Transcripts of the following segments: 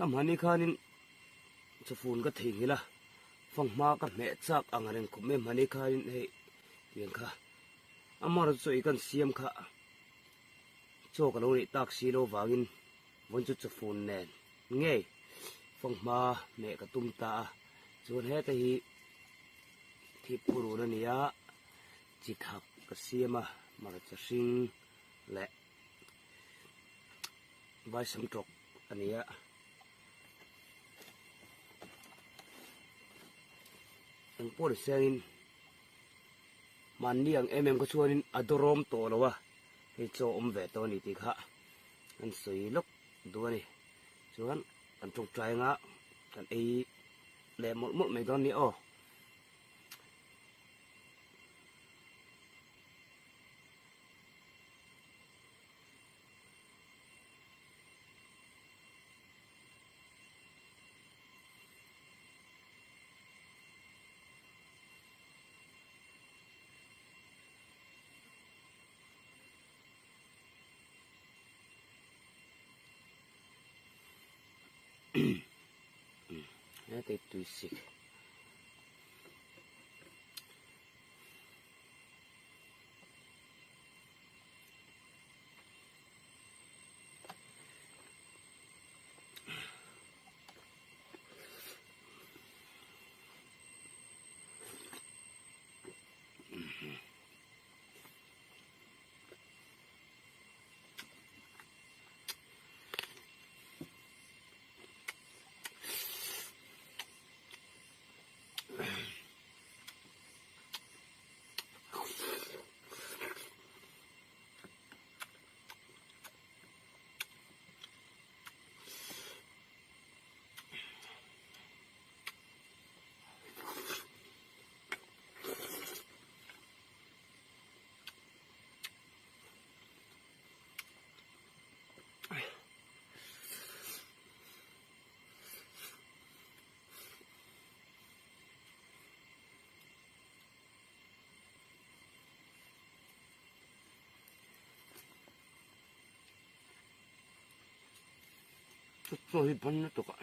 Ka hmani khanin chawfun ka theihnghilh a, fanghma ka hmeh chak ang reng khawp mai hmani khanin hei tiang kha amaherawhchu chaw ei kan siam kha chaw ka lo neih tak si lo vangin vawn chu chawfun nen ngei fanghma hmeh ka tum ta a, chuan heta hi thip purun a ni a, chi thak ka siam a hmarcha hring leh Vaisam tawk a ni a. Eng pawh ni sengin mahni ang em em kha chuanin a dawrawm tawh lo a, hei chaw awm ve tawh a ni tih kha an sawi lawk duh a ni. Chuan kan tawngtai anga kan ei leh mawlh mawlh mai dawn a ni aw. Heta tui sik. Chaw hi ban lutuk a.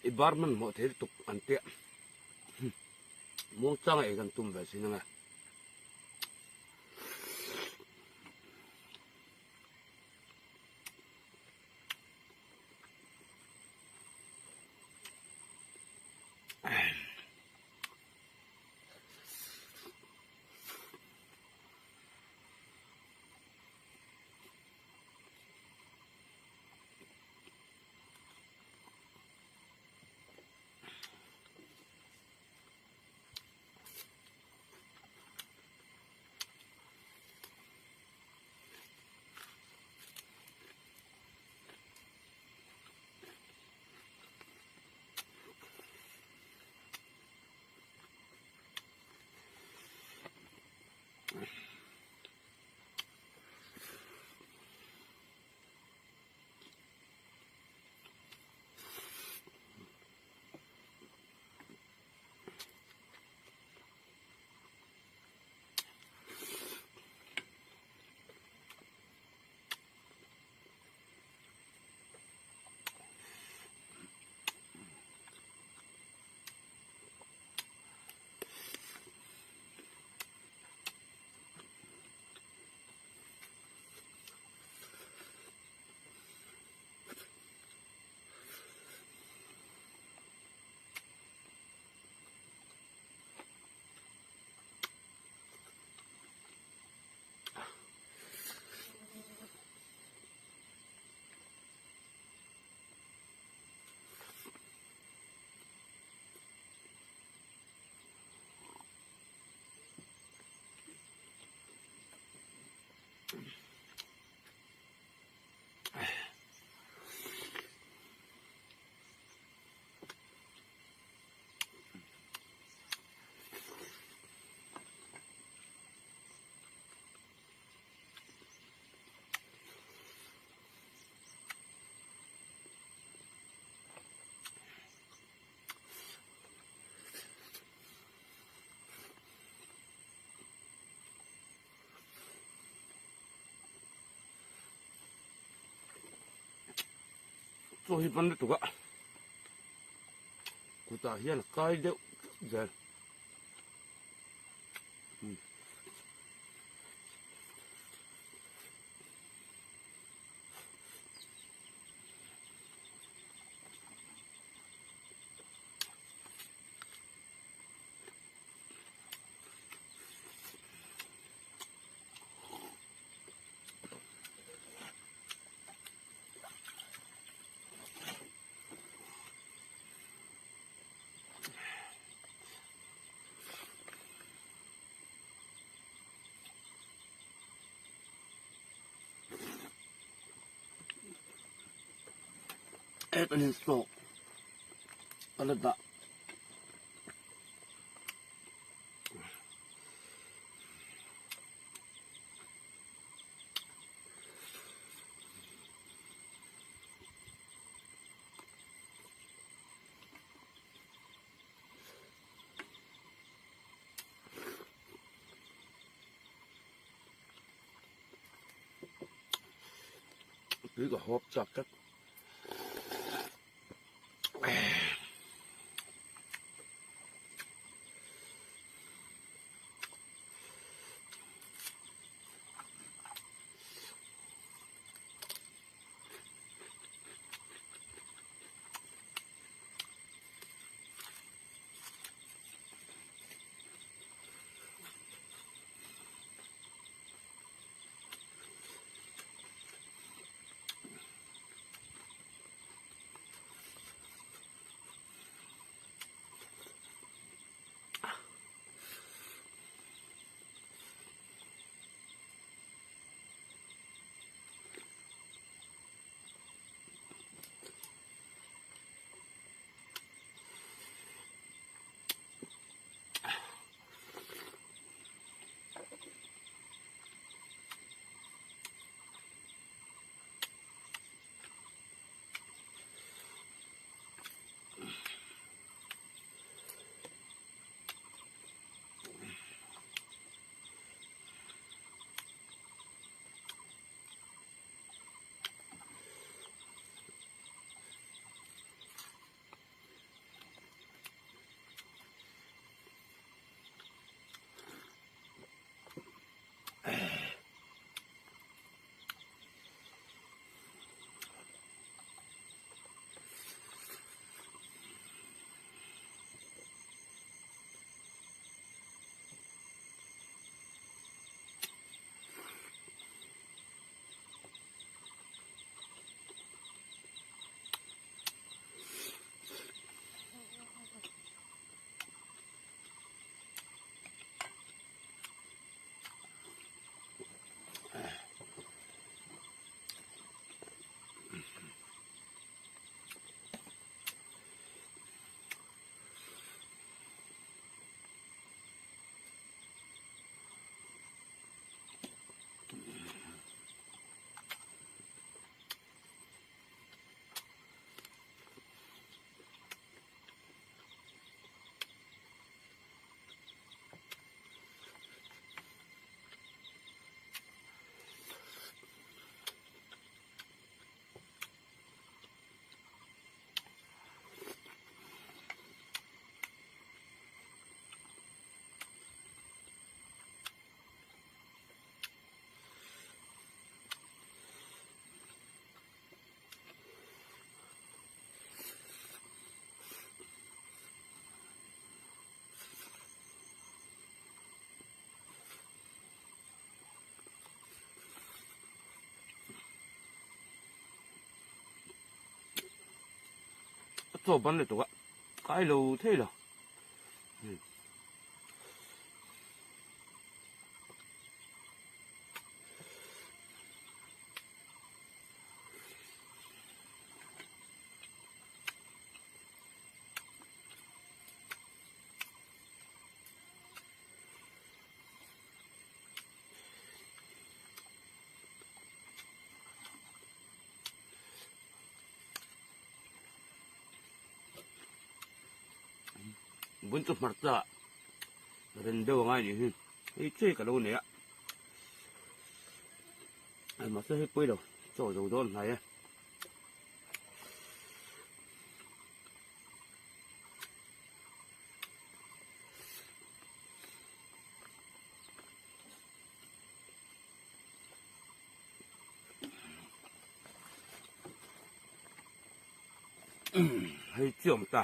I bar hmanhmawh thei lutuk an tia muangchang a ei kan tum ve sin ang e. Chaw hi ban lutuk a, kutah hian a kai deuh zel. Hetah hian saw a la dah. Tui ka hawp chak tlat. A chaw ban leh tawh a, kai lo thei lo. Bun chu hmarcha ren deuh angai nih hi hei chiai ka lo nei a mahse hei pawi lo chaw zo dawn hnai e. Hei chi awm ta.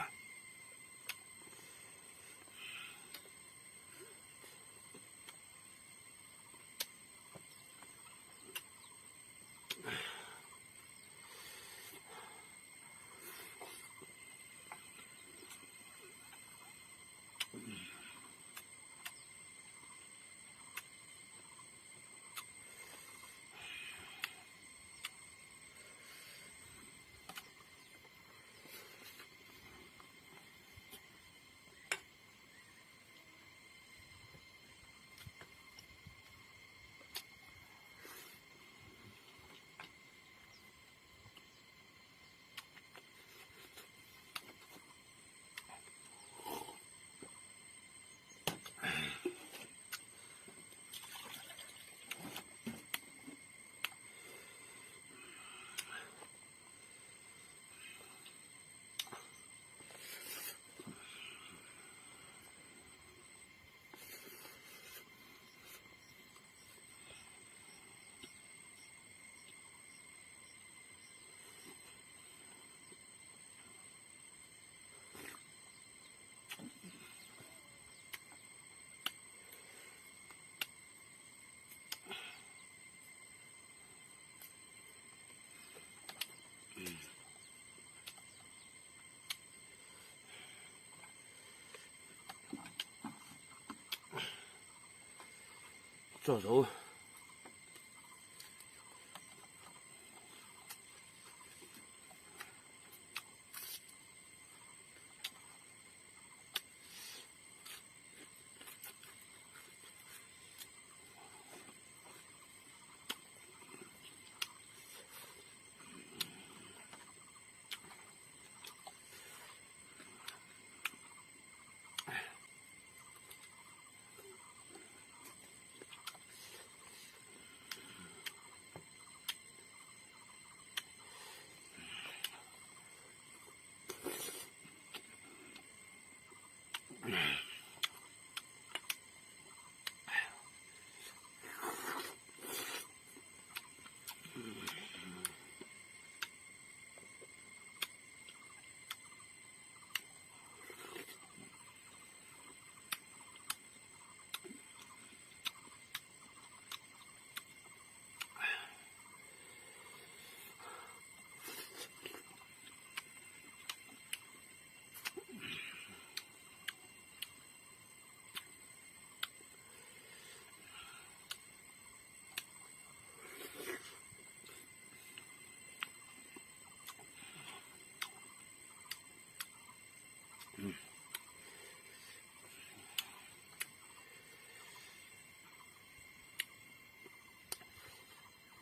Chaw zo.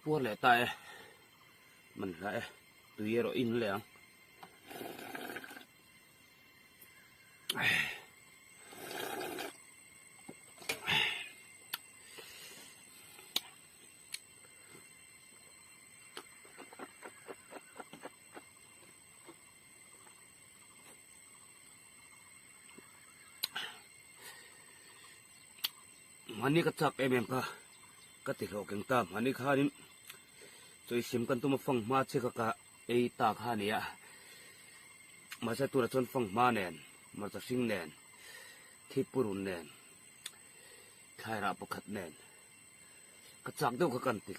Puar leh ta e, man hla e, tui erawh in leh ang. Mahni ka chak em em kha ka ti hlawh keng ta mahni khanin chawi sim kan tum a fang hma che kha ka ei ta kha a ni a mahse tunah chuan fang hma nen hmarcha hring nen thipurun nen thlai rah pakhat nen ka chak deuh kha kan ti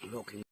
hlawh keng.